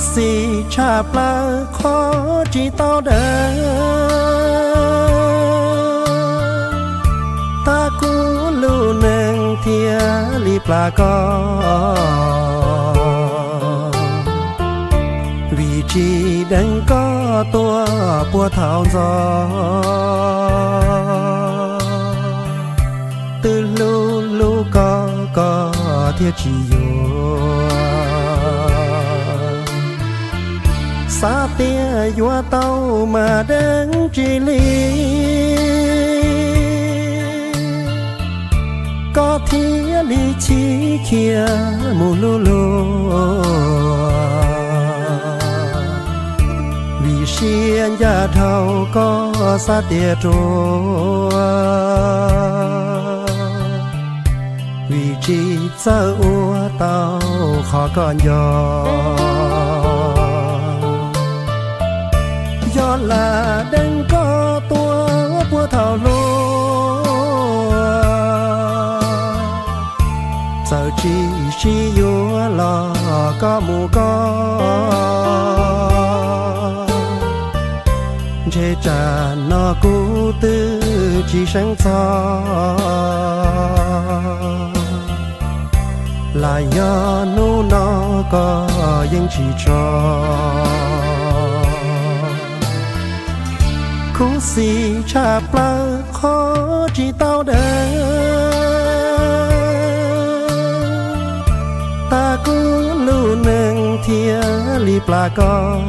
Xis tshaj plaws qhov tsis tau dawb, tag kuv lub neej thiaj li plam koj. Vim tsis deev koj tuaj puag thaum ntxov, twb hlub hlub koj koj thiaj tsis yuav. Xav tias yuav tau mas deev tsis li, koj thiaj li chim khiav mus hlub luag. Vim siab ncaj dhau koj xav tias ruam, vim tsis txawj ua tau qhov koj nco. Yog lam deev koj tuaj puag thaum hluas, txawm tsis sib yuav los koj mus koj, ntshe tsam no kuv twb tsis seev txog, los yog hnub no koj yeej tsis tso. Khuv xim tshaj plaws qhov tsis tau dawb, tag kuv lub neej thiaj li plam koj.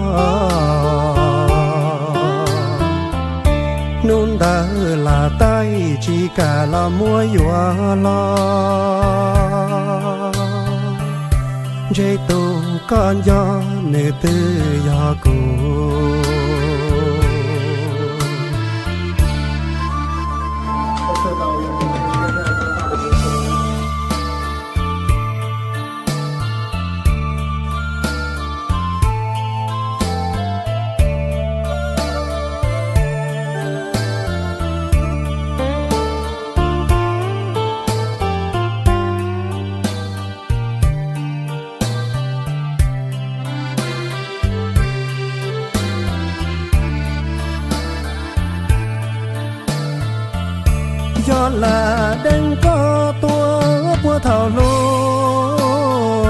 Hnub ntawd lam taij tsis kam los muab yuav hlo, ntshe tus koj nco nws twb yog kuv. Yog lam deev koj tuaj puag thaum hluas,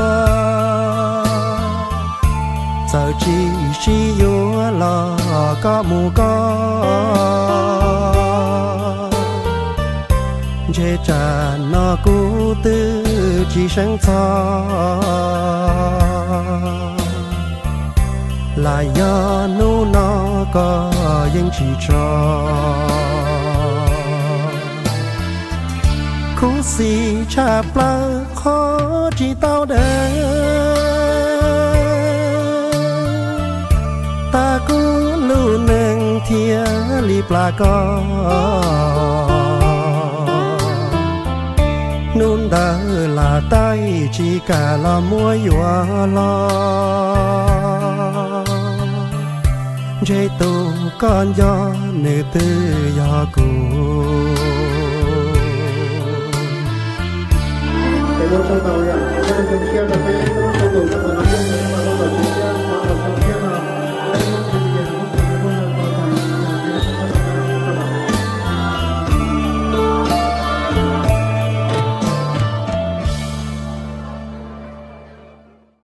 txawm tsis sib yuav los koj mus koj, ntshe tsam no kuv twb tsis seev txog, los yog hnub no koj yeej tsis tso. Khuv xim tshaj plaws qhov tsis tau dawb, tag kuv lub neej thiaj li plam koj. Hnub ntawd lam taij tsis kam los muab yuav hlo, ntshe tus koj nco nws twb yog kuv.